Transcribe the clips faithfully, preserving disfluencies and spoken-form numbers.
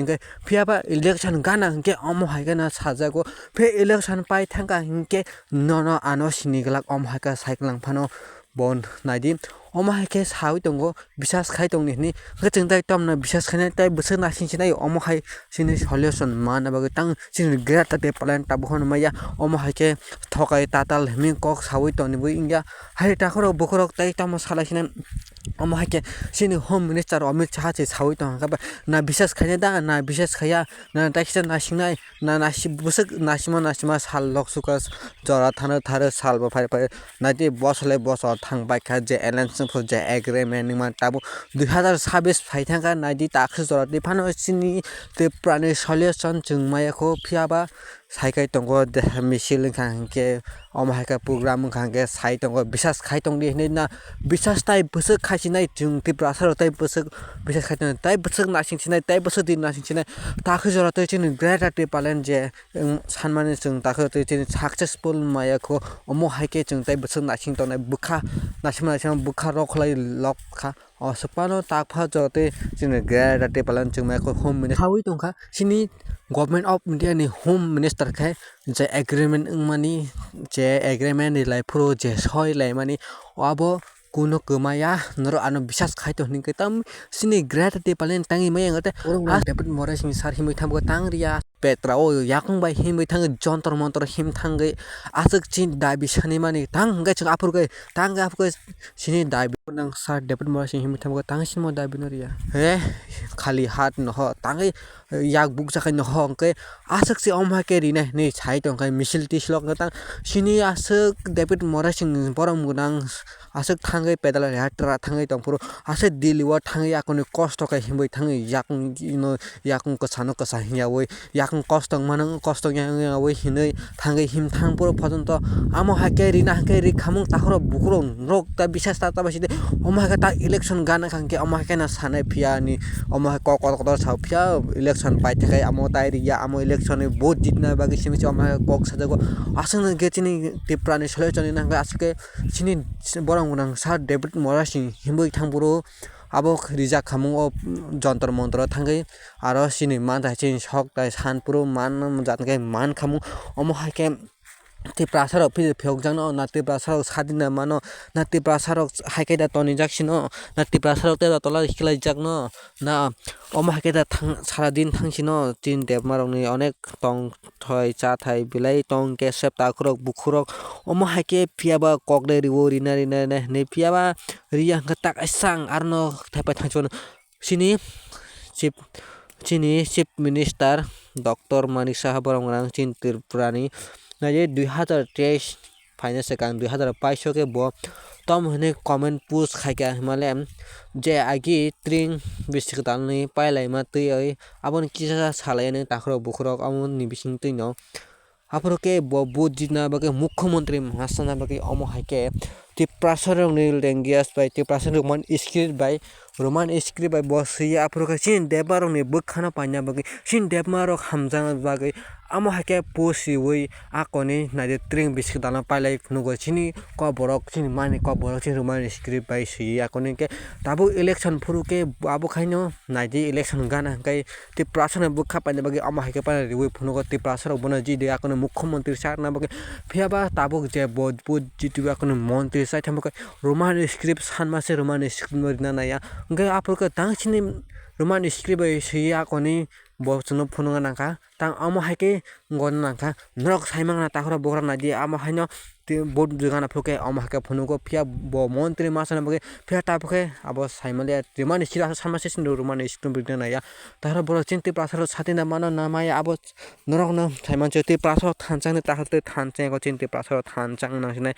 Hinkhe phiyaba election gana hinkhe omo hai kheno sajago. Phe election pai thangkha hinkhe nono ano sini glak omo hai khe sai kwlang phano bo naidi. Omo hai khe sawi tongo, bisas khai tongni hwnwi. Hinkhe chwng tai tomno bisas khainai tei bwswk naising sinai omo hai chini solution manna bagwi tang chini greater Tipraland tabuk phano maya. Omo hai khe thokai tatal hwnwi kok sawi tongni bo wngya. Hai takhorok bukhorok tei tamo salai sinai. Omo hai khe chini Home Minister Amit Shah se sawi tongkha ba, na bisas khainai da, na bisas khaiya, na tai kisa naisingnai, na nasi-, bwswk naisingma naisingma sal lok suka jora thano tharo sal bo phai phai naidi bosole bosor thang bai kha je alliance wngkha je agreement wngma tabuk dui hazar sabis phai thangkha naidi takhuk jora tei phano chini Tripura ni solution chwng maya kho phiyaba. Sai kai tongo de misil wngkha hinkhe omo hai khe program wngkha hinkhe sai tongo bisas khai tongdi hinwi na bisas tai bwswk khai sinai chwng Tiprasa rok tai bwswk bisas khai tongo tai bwswk naising sinai tai bwswk di naising sinai takhuk jora tei chini greater Tipraland je wng sanmani chwng takhuk jora tei chini successful maya kho omo hai khe chwng tai bwswk naising tongnai bwkha naising naising bwkha rok khlai lok kha. O swk phano tak pha jora tei chini greater Tipraland chwng maya kho home minister sawi tongkha chini Government of India ni Home Minister khe je agreement wngmani je agreement rilai phuru je soi laimani abo kuno kwmaya norok ano bisas khai tong hwnwi khe tam chini greater Tipraland tangwi maya wngkha tei borok David Morales ni sar himwi thango tang riya. Petra o yakung bai himwi thangwi jontor montor him thangwi aswk chini dabi sanimani tang hwnkhe chwng aphuru khe tang khe aphuru khe chini dabi nang sir David Morales ni himwi thango tang simo dabi no riya he khali hat noho tangwi yak bukcha khai noho hwnkhe aswk se omo hai khe rinai hinwi sai tongkha misil tisil o hwnkhe tang chini aswk David Morales ni borom gwnang. Aswk thangwi pedal yatra thangwi tongphuru aswk Delhi o thangwi akoni kosto khe himwi thangwi yakung ino yakung kwchano kwcha himyawi yakung kosto wngmano kosto wngyawi hinwi thangwi him thangphuru pojonto amo hai khe rina hai khe ri khamung takhoro bukhurok norok ta bisas ta ta bai sidi omo hai khe ta election gana kha hinkhe omo hai kheno sanai phiya ni omo hai kok kotor kotor sa phiya election paithakai amo tai riya amo election ni vote jitna bagwi simi se omo hai kok sajago aswk no khe chini Tripura ni solution ni nangkhe aswk khe. Chini borok gwnang sir David Morales ni himwi thangphuru abo rijak khamung o jontor montor o thangwi aro chini manthai chini sok tai sanphuru man jat khe man khamung omo hai khe Tiprasa rok phiyok jakno na Tiprasa rok sadina mano na Tiprasa rok hai khe da tonijak sino na Tiprasa rok tei da tola khiklai jakno na omo hai khe da sara din thang sino chini debma rok ni onek tong. Thoi cha thai belai tong khe sep takhurok bukhurok omo hai khe phiya ba kok de riwo rina rina rina hinwi phiya ba riya hwnkhe tak asang arno thaipai thangchukmano chini chief chini chief minister doctor Manik Saha borok gwnang chini Tripura ni nai dui hazar teis phaina swkang dui hazar baiso khe bo tom hinwi comment post khaikha himale je agi tring bisi kwtalni pailaima twiwi aboni kisa salai nw takhurok bukhurok aboni bisingtwi no aphuru khe bo vote jitna bagwi mukhyamantri ma sana bagwi omo hai khe Tiprasa rokni language bai Tiprasa Roman script bai Roman script bai bo swiya aphuru khe chini debma rokni bwkhano paina bagwi chini debma rok hamjakna bagwi amo hai khe post riwi a koni naidi tring biskit dano pailai phunukgo chini kok borok chini mani kok borok chini Roman script bai swiwi a koni khe tabuk election phuru khe abo khaino naidi election gana hwnkhe Tiprasa no bwkha paina bagwi amo hai khe paina riwi phunukgo Tiprasa rok bono jidi a koni mukhyamantri sakna bagwi phiya ba tabuk je bo bo jiti a koni montri sai thangma khe Roman script sanma se Roman script no rina naiya hwnkhe aphuru khe tang chini Roman script bai swiwi a koni bo chwngno phunukna nangkha. Tang omo hai khe gonna nangkha norok sai mangna takhorok bugrok naidi amo haino tei vote rwgana phuru khe omo hai khe phunugo phiya bo montri ma sana bagwi phiya tabukhe abo sai maliya rwmani sira asa sama se sindru rwmani sindru rwna naiya takhorok borok chini Tiprasa rok satina mano na maya abo norokno sai manse Tiprasa rok thansa hinwi takhor tei thansa eko chini Tiprasa rok thansa wng nang sinai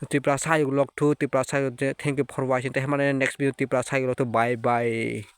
Tiprasa ayuk lok thu Tiprasa ayuk je thank you for watching tei hamani next video Tiprasa ayuk lok thu bye bye.